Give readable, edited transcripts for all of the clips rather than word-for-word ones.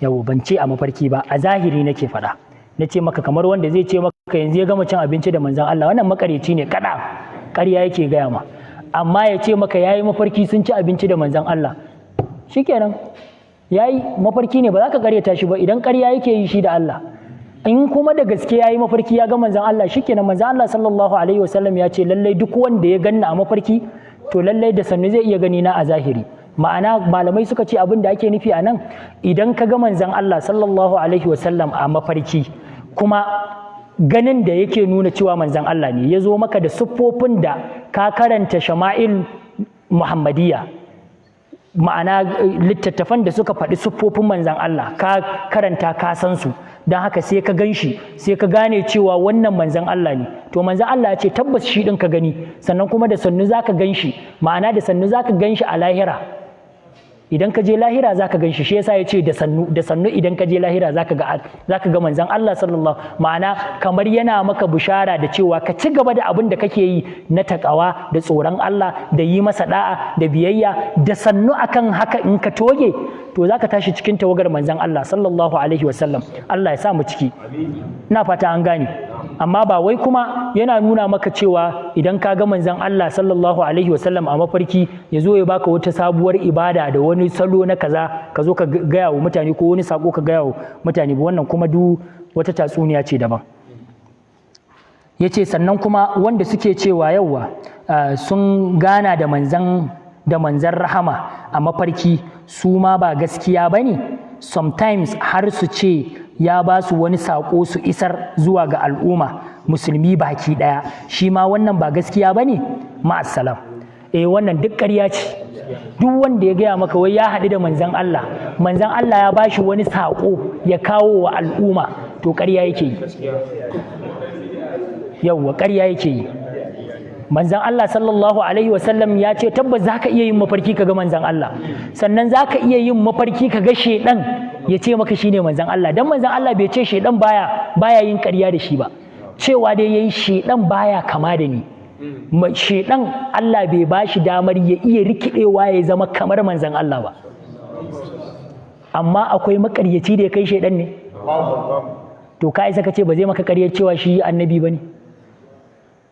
Yau ban ce a mafarki ba, a zahiri nake faɗa. Na ce maka kamar wanda zai ce maka yanzu ya gama cin abinci da manzon Allah, wannan makareci ne, kada ƙarya yake gaya ma. Amma ya ce maka yayi mafarki sun ci abinci da manzon Allah, shikenan, yayi mafarki ne, ba za ka ƙaryata shi ba idan ƙarya yake yi shi da Allah. In kuma da gaske yayi mafarki ya ga manzon Allah, shikenan. Manzon Allah sallallahu alaihi wasallam ya ce lallai duk wanda ya ganna a mafarki, to lallai da sannu zai iya gani na a zahiri. Ma'ana, malamai suka ce abin da ake nufi a nan, idan ka ga manzon Allah sallallahu alaihi wasallam a mafarki, kuma ganin da yake nuna cewa manzon Allah ne ya zo maka da siffofin da ka karanta shama'il Muhammadiyya, ma'ana littattafan da suka faɗi siffofin manzon Allah, ka karanta, ka san su, don haka sai ka gan shi, sai ka gane cewa wannan manzon Allah ne, to manzon Allah ya ce tabbas shi ɗin ka gani. Sannan kuma da sannu za ka gan shi, ma'ana da sannu za ka gan shi a lahira. Idan ka je lahira za ka gan shi. Shi yasa ya ce da sannu, da sannu idan ka je lahira za ka ga manzon Allah sallallahu. Ma'ana, kamar yana maka bishara da cewa ka ci gaba da abin da kake yi na takawa da tsoron Allah da yi masa da'a da biyayya, da sannu akan haka in ka toge, to za ka tashi cikin tawagar manzon Allah sallallahu alaihi wasallam. Allah ya sa mu ciki. Ina fata an gane. Amma ba wai kuma yana nuna maka cewa idan ka ga manzon Allah sallallahu alaihi wasallam a mafarki, ya zo ya baka wata sabuwar ibada da wani salo na kaza, ka zo ka gaya wa mutane, ko wani sako ka gaya wa mutane ba. Wannan kuma duk wata tatsuniya ce daban. Yace sannan kuma wanda suke cewa yauwa sun gana da manzan rahama a mafarki, su ma ba gaskiya ba ne? Sometimes har su ce ya ba su wani saƙo su isar zuwa ga al'umma musulmi baki ɗaya, shi ma wannan ba gaskiya ba ne? Ma'assalam. Eh, wannan duk ƙarya ce. Duk wanda ya gaya maka wai ya haɗu da manzan Allah, manzan Allah ya bashi wani saƙo ya kawo wa al'umma, to ƙarya yake yi. Yauwa, ƙarya yake yi. Manzan Allah sallallahu alaihi wasallam ya ce tabbas za ka iya yin mafarki ka ga manzan Allah. Sannan za ka iya yin mafarki ka ga shedan ya ce maka shine manzan Allah. Dan manzan Allah bai ce shedan baya yin ƙarya da shi ba. Cewa dai yayi shedan baya kama da ni. Shedan Allah bai bashi damar ya iya rikidewa ya zama kamar manzan Allah ba. Amma akwai makaryaci da ya kai shedan ne? To ka isa ka ce ba zai maka ƙaryar cewa shi annabi ba ne?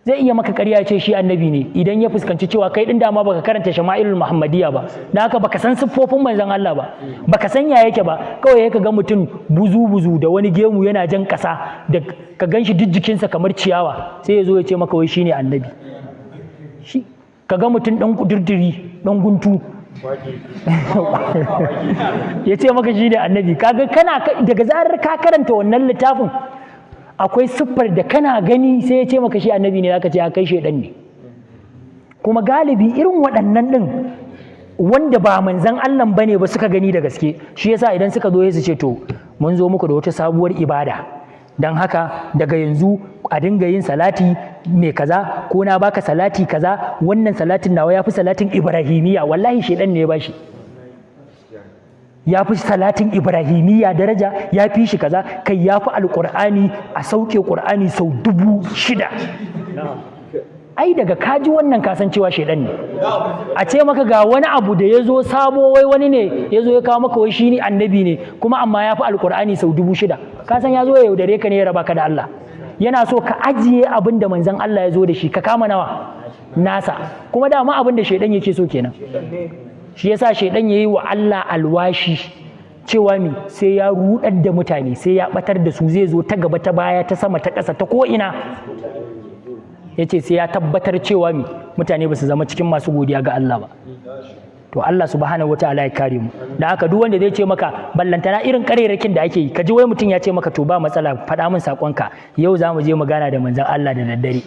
Zai iya maka ƙarya ce shi annabi ne idan ya fuskanci cewa kai din dama baka karanta shama'ilul Muhammadiyya ba, dan haka baka san siffofin manzon Allah ba, baka san ya yake ba. Kawai ka ga mutum buzu buzu da wani gemu yana jan ƙasa, da ka ganshi duk jikinsa kamar ciyawa, sai ya zo ya ce maka wai shine annabi. Shi ka ga mutum dan kudurduri, dan guntu, ya ce maka shine annabi. Kaga kana daga zarar ka karanta wannan littafin, akwai siffar da kana gani sai ya ce maka shi annabi ne, zaka ce a kai shaidan ne. Kuma galibi irin waɗannan ɗin wanda ba manzan Allah bane ba suka gani da gaske, shi yasa idan suka zo su ce, "To mun zo muku da wata sabuwar ibada, don haka daga yanzu a dinga yin salati mai kaza, ko na baka salati kaza, wannan salatin nawa ya fi salatin Ibrahimiyya." Wallahi shaidan ne ya bashi. Ya fi salatin Ibrahimiyya daraja, ya fi shi kaza, kai ya fi Alƙur'ani, a sauke Ƙur'ani sau 6,000. Ai daga kaji wannan kasancewa shaidan ne. A ce maka ga wani abu da ya zo sabo, wai wani ne ya zo ya kawo maka, wai shi ne annabi ne kuma, amma ya fi Alƙur'ani sau 6,000, ka san ya zo ya yaudare ka ne, ya raba ka da Allah. Yana so ka ajiye abin da manzon Allah ya zo da shi, ka kama nawa nasa. Kuma dama abin da shaidan yake so kenan. Shi yasa shaidan yayi wa Allah alwashi cewa mi sai ya rudar da mutane, sai ya batar da su, zai zo ta gaba, ta baya, ta sama, ta ƙasa, ta ko ina. Yace sai ya tabbatar cewa mi mutane ba su zama cikin masu godiya ga Allah ba. To Allah subhanahu wataala ya kare mu. Da haka duk wanda zai ce maka, ballantana irin karerakin da ake yi, ka ji wai mutum ya ce maka, "To ba matsala, faɗa min sakonka, yau za mu je mu gana da manzon Allah da daddare."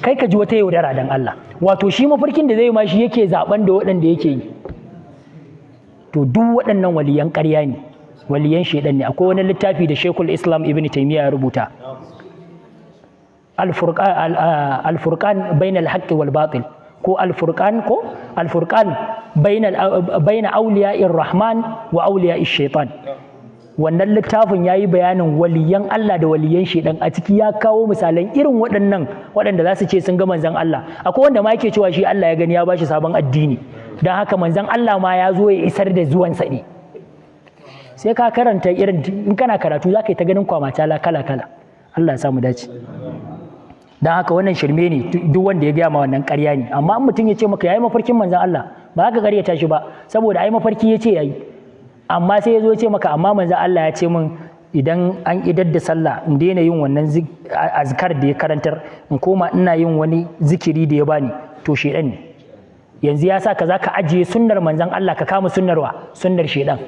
Kai ka ji wata yaudara dan Allah. Wato shi mafarkin da zai ma shi yake zaben da waɗanda yake yi. To duk waɗannan waliyan ƙarya ne, waliyan shaidan ne. Akwai wani littafi da Shekul Islam Ibn Taymiyyah ya rubuta, Al-Furqan bainal haqqi wal batil, ko Al-Furqan, ko Al-Furqan baina awliya'ir Rahman wa awliya'ish shaitan. Wannan littafin yayi bayanin waliyan Allah da waliyan shaidan. A ciki ya kawo misalan irin waɗannan waɗanda za su ce sun ga manzon Allah. Akwai wanda ma yake cewa shi Allah ya gani, ya bashi sabon addini, don haka manzon Allah ma ya zo ya isar da zuwansa ne. Sai ka karanta irin, in kana karatu za ka yi ta ganin kwamacala kala kala. Allah ya samu dace. Don haka wannan shirme ne, duk wanda ya gaya ma wannan ƙarya ne. Amma in mutum ya ce maka yayi mafarkin manzon Allah, ba za ka ƙaryata shi ba, saboda ai mafarki ya ce yayi. Amma sai ya zo ya ce maka, amma manzon Allah ya ce min idan an idar da sallah in daina yin wannan azkar da ya karantar, in koma ina yin wani zikiri da ya bani, to shedan ne. Yanzu ya sa ka za ka ajiye sunnar manzon Allah, ka kama sunnar wa? Sunnar shedan.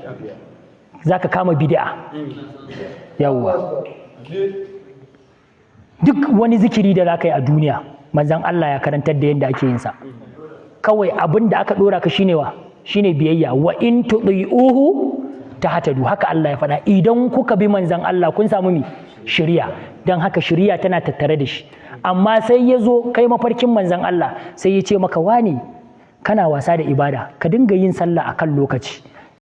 Za ka kama bid'a. Yawwa, duk wani zikiri da za ka yi a duniya, manzon Allah ya karantar da yadda ake yin sa. Kawai abin da aka dora ka shine wa? Shine biyayya. Wa in tuti'uhu tahtadu, haka Allah ya faɗa. Idan kuka bi manzon Allah, kun samu mi? Shiriya. Dan haka shiriya tana tattare da shi. Amma sai ya zo kai mafarkin manzon Allah, sai ya ce maka, wani kana wasa da ibada, ka dinga yin sallah akan lokaci.